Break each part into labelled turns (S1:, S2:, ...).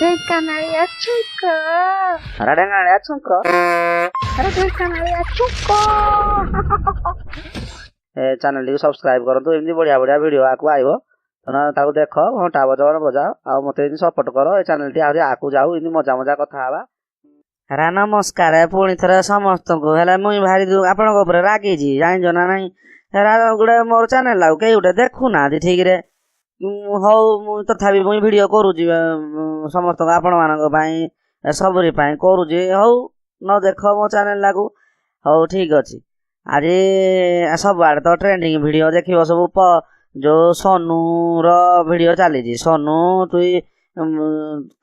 S1: ଢେଙ୍କାନାଳିଆ ଛୁଙ୍କ, ଢେଙ୍କାନାଳିଆ ଛୁଙ୍କ, ଢେଙ୍କାନାଳିଆ ଛୁଙ୍କ।
S2: ଏ ଚ୍ୟାନେଲଟିକୁ ସବସ୍କ୍ରାଇବ କରନ୍ତୁ। ଏମିତି ବଢ଼ିଆ ବଢ଼ିଆ ଭିଡ଼ିଓ ଆକୁ ଆଇବ, ତେଣୁ ତାକୁ ଦେଖ, ଘଣ୍ଟା ବଜାଅ ବଜାଅ ଆଉ ମୋତେ ଏମିତି ସପୋର୍ଟ କର। ଏ ଚ୍ୟାନେଲଟି ଆହୁରି ଆଗକୁ ଯାଉ, ଏମିତି ମଜା ମଜା କଥା ହେବା। ରା ନମସ୍କାର ପୁଣି ଥରେ ସମସ୍ତଙ୍କୁ। ହେଲେ ମୁଇଁ ଭାରି ଆପଣଙ୍କ ଉପରେ ରାଗିଛି, ଜାଣିଛ ନା ନାହିଁ? ହେରା ଗୋଟେ ମୋର ଚ୍ୟାନେଲ ଆଉ କେହି ଗୋଟେ ଦେଖୁନାହାନ୍ତି ଠିକରେ। ହଉ, ମୁଁ ତଥାପି ମୁଇଁ ଭିଡ଼ିଓ କରୁଛି ସମସ୍ତଙ୍କ ଆପଣମାନଙ୍କ ପାଇଁ, ସବୁରି ପାଇଁ କରୁଛି। ହଉ, ନ ଦେଖ ମୋ ଚ୍ୟାନେଲଟାକୁ, ହଉ ଠିକ ଅଛି। ଆଜି ସବୁଆଡ଼େ ତ ଟ୍ରେଣ୍ଡିଂ ଭିଡ଼ିଓ ଦେଖିବ ସବୁ, ଯୋଉ ସୋନୁର ଭିଡ଼ିଓ ଚାଲିଛି। ସୋନୁ ତୁଇ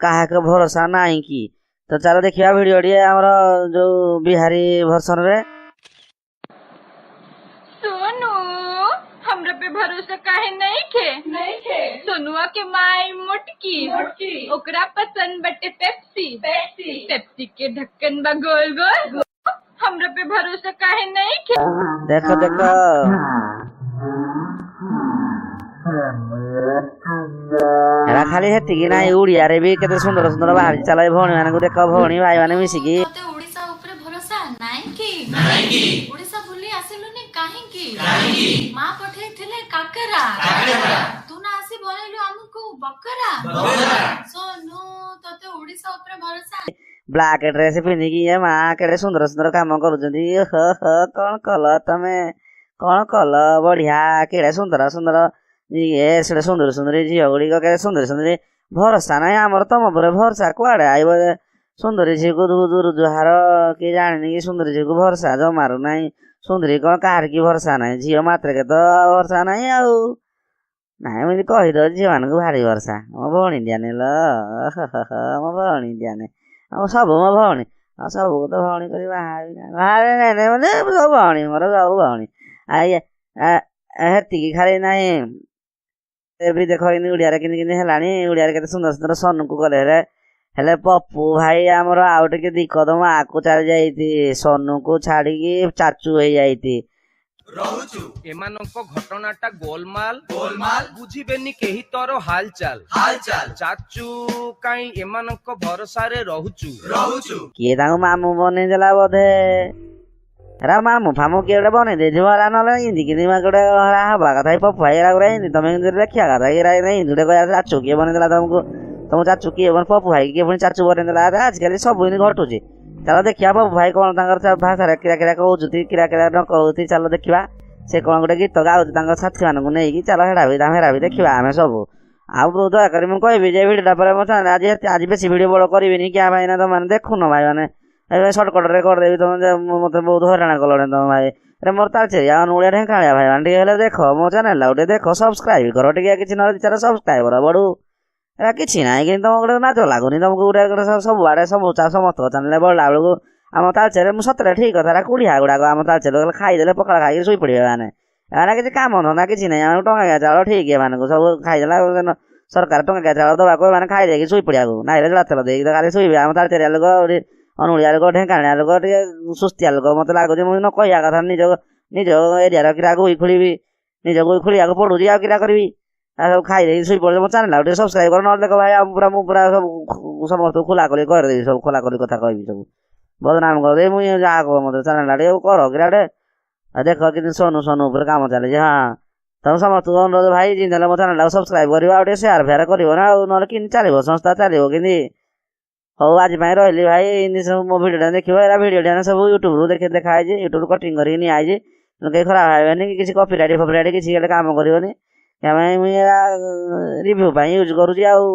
S2: କାହାକୁ ଭରସା ନାହିଁ କି? ତ ଚାଲ ଦେଖିବା ଭିଡ଼ିଓ ଟିକେ ଆମର ଯୋଉ ବିହାରୀ ଭର୍ସନରେ।
S3: सोनू, हमरा पे भरोसा काहे नहीं खे? नहीं खे। सोनुआ के माई मोटकी, मोटकी, ओकरा पसंद बटे पेप्सी, पेप्सी, पेप्सी के ढक्कन बा गोल गोल। हमरा पे भरोसा काहे नहीं खे?
S2: ଦେଖ ଦେଖ, ଏରା ଖାଲି ହେତିକି ନାହିଁ, ଓଡ଼ିଆରେ ବି କେତେ ସୁନ୍ଦର ସୁନ୍ଦର ବାହାରିଛି। ଚାଲ ଏ ଭଉଣୀ ମାନଙ୍କୁ ଦେଖ, ଭଉଣୀ ଭାଇ ମାନେ ମିଶିକି।
S4: ତତେ ଓଡିଶା ଉପରେ ଭରସା ନାଇଁ କି? ଓଡିଶା ଭୁଲି ଆସିଲୁନି କାହିଁକି? ମା ପଠେଇଥିଲେ କାକରା, ତୁ ନା ଆସି ବନେଇଲୁ ଆମକୁ ବକରା। ସୋନୁ, ତତେ ଓଡିଶା ଉପରେ ଭରସା
S2: ବ୍ଲାକ୍ ଡ୍ରେସ୍ ପିନ୍ଧିକି ଏ ମା କେଡ଼େ ସୁନ୍ଦର ସୁନ୍ଦର କାମ କରୁଛନ୍ତି। ହୋ ହୋ, କଣ କଲ ତମେ, କଣ କଲ? ବଢିଆ, କେଡ଼େ ସୁନ୍ଦର ସୁନ୍ଦର ଇଏ, ସେଟା ସୁନ୍ଦର ସୁନ୍ଦରୀ ଝିଅ ଗୁଡ଼ିକ କେଡ଼େ ସୁନ୍ଦର ସୁନ୍ଦରୀ। ଭରସା ନାହିଁ ଆମର ତମ ଉପରେ, ଭରସା କୁଆଡ଼େ ଆଇବ? ସୁନ୍ଦରୀ ଝିଅକୁ ଦୂର ଜୁହାର, କିଏ ଜାଣିନି କି ସୁନ୍ଦରୀ ଝିଅକୁ ଭରସା ଜମାରୁ ନାହିଁ। ସୁନ୍ଦରୀ କଣ, କାହାର କି ଭରସା ନାହିଁ? ଝିଅ ମାତ୍ରକେ ତ ଭରସା ନାହିଁ। ଆଉ ନାଇଁ, ଏମିତି କହିଦଉଛି, ଝିଅମାନଙ୍କୁ ଭାରି ଭରସା। ମୋ ଭଉଣୀ ଦିଆନେ ଲୋ, ମୋ ଭଉଣୀ ଦିଆନେ, ଆଉ ସବୁ ମୋ ଭଉଣୀ, ଆଉ ସବୁକୁ ତ ଭଉଣୀ କରି ବାହା ବାହାରେ। ନାଇଁ ନାଇଁ, ମାନେ ସବୁ ଭଉଣୀ ମୋର, ସବୁ ଭଉଣୀ। ହେତିକି ଖାଲି ନାହିଁ, ଏବେ ଦେଖ ଏମିତି ଓଡ଼ିଆରେ କେମିତି କେମିତି ହେଲାଣି। ଓଡ଼ିଆରେ କେତେ ସୁନ୍ଦର ସୁନ୍ଦର ସନୁକୁ କଲେ। ହେଲେ ହେଲେ ପପୁ ଭାଇ ଆମର ଆଉ ଟିକେ ଦି କଦମ ଆଗକୁ ଚାଲି ଯାଇଛି, ସନୁକୁ ଛାଡିକି ଚାଚୁ ହେଇଯାଇଛି।
S5: ଏମାନଙ୍କ ଘଟଣାଟା ଗୋଲମାଲ ଗୋଲମାଲ, ବୁଝିବେନି କେହି ତୋର ହାଲଚାଲ ହାଲଚାଲ। ଚାଚୁ, କାଇଁ ଏମାନଙ୍କ ଭରସାରେ ରହୁଛୁ ରହୁଛୁ?
S2: କିଏ ତାଙ୍କୁ ମାମୁଁ ବନେଇ ଦେଲା ବୋଧେ। ଏରା ମାମୁଁ ଫାମୁଁ କିଏ ଗୋଟେ ବନେଇ ଦେଇଥିବ ଏରା, ନହେଲେ ଏମିତି କେମିତି ଗୋଟେ ହବା କଥା? ଏଇ ପପୁ ଭାଇ ଏରା ଗୁରା ଏମିତି ତମେ ଏମିତି ଲେଖିବା କଥା? ଏରା ଏମିତି ଗୋଟେ କହିବା, ଚାଚୁ କିଏ ବନେଇ ଦେଲା ତମକୁ? ତମ ଚାଚୁ କିଏ? ପପୁ ଭାଇ କିଏ ପୁଣି ଚାଚୁ ବନେଇ ଦେଲା? ଆଜିକାଲି ସବୁ ଏମିତି ଘଟୁଛି। ଚାଲ ଦେଖିବା ପପୁ ଭାଇ କଣ ତାଙ୍କର ଭାଷାରେ କିରା କିରା କହୁଛନ୍ତି, କିରା କିରା ନ କହୁଛି। ଚାଲ ଦେଖିବା ସେ କଣ ଗୋଟେ ଗୀତ ଗାଉଛି ତାଙ୍କ ସାଥିମାନଙ୍କୁ ନେଇକି। ଚାଲ ହେଟା ବି ହେରା ବି ଦେଖିବା ଆମେ ସବୁ। ଆଉ ଦୟାକରି ମୁଁ କହିବି ଯେ ଭିଡ଼ିଓଟା ପରେ ମୋ ଚ୍ୟାନେଲ ଆଜି ଆଜି ବେଶୀ ଭିଡ଼ିଓ ବଡ଼ କରିବିନି। କିଆ ଭାଇ ନା ତମମାନେ ଦେଖୁନ ଭାଇମାନେ, ଏବେ ସର୍ଟକଟ୍ରେ କରିଦେବି। ତମେ ମୋତେ ବହୁତ ହଇରାଣ କଲଣି ତମ ଭାଇ। ଆରେ ମୋର ତାଳଚେରିଆ, ଅନୁଗୁଳିଆ, ଢେଙ୍କାନାଳିଆ ଭାଇମାନେ ଟିକେ ହେଲେ ଦେଖ ମୋ ଚ୍ୟାନେଲଟା, ଗୋଟେ ଦେଖ, ସବସ୍କ୍ରାଇବ କର ଟିକେ। କିଛି ନହେଲେ ଚାଲ ସବସ୍କ୍ରାଇବର ବଢ଼ୁ। ଏରା କିଛି ନାହିଁ, କିନ୍ତୁ ତମ ଗୋଟେ ନାଜ ଲାଗୁନି ତମକୁ? ଗୋଟେ ଗୋଟେ ସବୁଆଡ଼େ ସବୁ ସମସ୍ତଙ୍କ ଚ୍ୟାନେଲ ବଢ଼ିଲା ବେଳକୁ ଆମ ତାଳଚେରରେ, ମୁଁ ସତରେ ଠିକ କଥା, କୁଡ଼ିଆ ଗୁଡ଼ାକ ଆମ ତାଳଚେର ଖାଇଦେଲେ ପଖାଳ ଖାଇକି ଶୋଇପଡ଼ିବେ ଏମାନେ। ଏମାନେ କିଛି କାମ ଧନ୍ଦା କିଛି ନାହିଁ। ଆମେ ଟଙ୍କାକିଆ ଚାଉଳ ଠିକ, ଏମାନଙ୍କୁ ସବୁ ଖାଇଦେଲା ସରକାର ଟଙ୍କାକିଆ ଚାଉଳ ଦେବାକୁ, ଏମାନେ ଖାଇଦେଇକି ଶୋଇପଡ଼ିବାକୁ, ନାଇଁରେ ଜଳା ତେଲ ଦେଇକି ଖାଲି ଶୋଇବେ। ଆମ ତାଳଚେରିଆ ଲୋକ, ଅନୁଗୁଳିଆ ଲୋକ, ଢେଙ୍କାନାଳିଆ ଲୋକ ଟିକେ ସୁସ୍ତିଆ ଲୋକ ମତେ ଲାଗୁଛି। ମୁଁ ନ କହିବା କଥା, ନିଜ ନିଜ ଏରିଆର କିରା ଗୋଇ ଖୋଳିବି, ନିଜ ଗୋଇ ଖୋଳିବାକୁ ପଡୁଛି, ଆଉ କିରା କରିବି? ଆଉ ସବୁ ଖାଇଦେଇକି ଶୋଇପଡ଼ିଲେ। ମୋ ଚ୍ୟାନେଲ ଟିକେ ସବସ୍କ୍ରାଇବ କର, ନହେଲେ ଦେଖ ଭାଇ, ଆଉ ପୁରା ମୁଁ ପୁରା ସବୁ ସମସ୍ତଙ୍କୁ ଖୋଲା କରି କରିଦେବି, ସବୁ ଖୋଲା କରି କଥା କହିବି, ସବୁ ବଦନାମ କରିଦେବି ମୁଁ। ଯାହା କୁହ, ମତେ ଚ୍ୟାନେଲଟା ଟିକେ କର କିରା ଗୋଟେ। ଆଉ ଦେଖ କିନ୍ତୁ ସୋନୁ ସୋନୁ ଉପରେ କାମ ଚାଲିଛି। ହଁ, ତମ ସମସ୍ତଙ୍କୁ ଅନୁରୋଧ ଭାଇ, ଯେମିତି ହେଲେ ମୋ ଚ୍ୟାନେଲଟାକୁ ସବସ୍କ୍ରାଇବ କରିବ ଆଉ ଟିକେ ସେୟାର ଫେୟାର କରିବ ନା ଆଉ, ନହେଲେ କେମିତି ଚାଲିବ ସଂସ୍ଥା, ଚାଲିବ କେମିତି? ହଉ, ଆଜି ପାଇଁ ରହିଲି ଭାଇ। ଏମିତି ସବୁ ମୋ ଭିଡ଼ିଓଟା ଦେଖିବ। ଏରା ଭିଡ଼ିଓଟା ସବୁ ୟୁଟ୍ୟୁବରୁ ଦେଖି ଦେଖା ହେଇଛି, ୟୁଟ୍ୟୁବରୁ କଟିଂ କରିକି ନିଆ ହେଇଛି। କେହି ଖରାପ ଭାବିବେନି କି କିଛି କପିରାଇଟ୍ ଫପିରାଇଟ୍ କିଛି ଗୋଟେ କାମ କରିବନି। ଆମେ ମୁଁ ଏରା ରିଭ୍ୟୁ ପାଇଁ ୟୁଜ୍ କରୁଛି ଆଉ,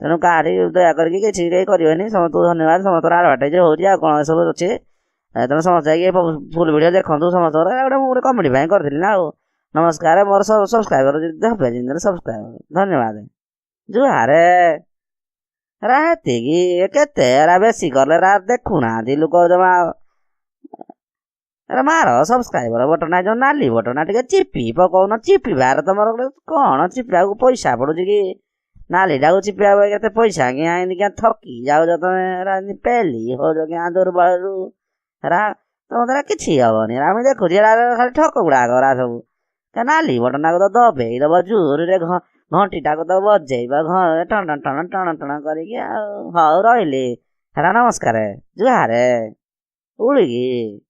S2: ତେଣୁ କାହାରି ଦୟା କରିକି କିଛି କେହି କରିବେନି। ସମସ୍ତଙ୍କୁ ଧନ୍ୟବାଦ। ସମସ୍ତଙ୍କର ଆଡ଼ଭାର୍ଟାଇଜ୍ ହେଉଛି ଆଉ କ'ଣ ସବୁ ଅଛି। ତେଣୁ ସମସ୍ତେ ଯାଇକି ଫୁଲ୍ ଭିଡ଼ିଓ ଦେଖନ୍ତୁ ସମସ୍ତଙ୍କର। ଗୋଟେ ମୁଁ ଗୋଟେ କମେଡ଼ି ପାଇଁ କରିଥିଲି ନା ଆଉ। ନମସ୍କାର। ମୋର ସବସ୍କ୍ରାଇବର ଯଦି ହେବେ, ଯେମିତି ସବସ୍କ୍ରାଇବର, ଧନ୍ୟବାଦ, ଜୁହାରେ। ଏରା ହେତିକି କେତେ, ଏରା ବେଶୀ କଲେ ଏରା ଦେଖୁନାହାନ୍ତି ଲୋକ ଜମା। ଆରେ ମାର ସବସ୍କ୍ରାଇବର ବଟନ, ଯୋଉ ନାଲି ବଟନ ଟିକେ ଚିପି ପକଉନ। ଚିପିବାର ତମର ଗୋଟେ କଣ, ଚିପିବାକୁ ପଇସା ପଡୁଛି କି? ନାଲିଟାକୁ ଚିପିବାକୁ କେତେ ପଇସା କି? ଏମିତି କିଆଁ ଥକି ଯାଉଛ ତମେ? ଏରା ଏମିତି ପେଲି ହଉଛ କିଆଁ ଦୁର୍ବଳରୁ? ଏରା ତମ ଦ୍ୱାରା କିଛି ହବନି, ଆମେ ଦେଖୁଛି। ଏରା ଖାଲି ଠକ ଗୁଡ଼ାକ, ଏରା ସବୁ ନାଲି ବଟନଟାକୁ ତ ଦବେଇ ଦବ ଜୋରରେ, ଘଣ୍ଟିଟାକୁ ତ ବଜେଇବ ଟଣ ଟଣ ଟଣ ଟଣ କରିକି। ଆଉ ହଉ, ରହିଲି ହେଲା, ନମସ୍କାର, ଜୁହାରେ, ଉଳିକି।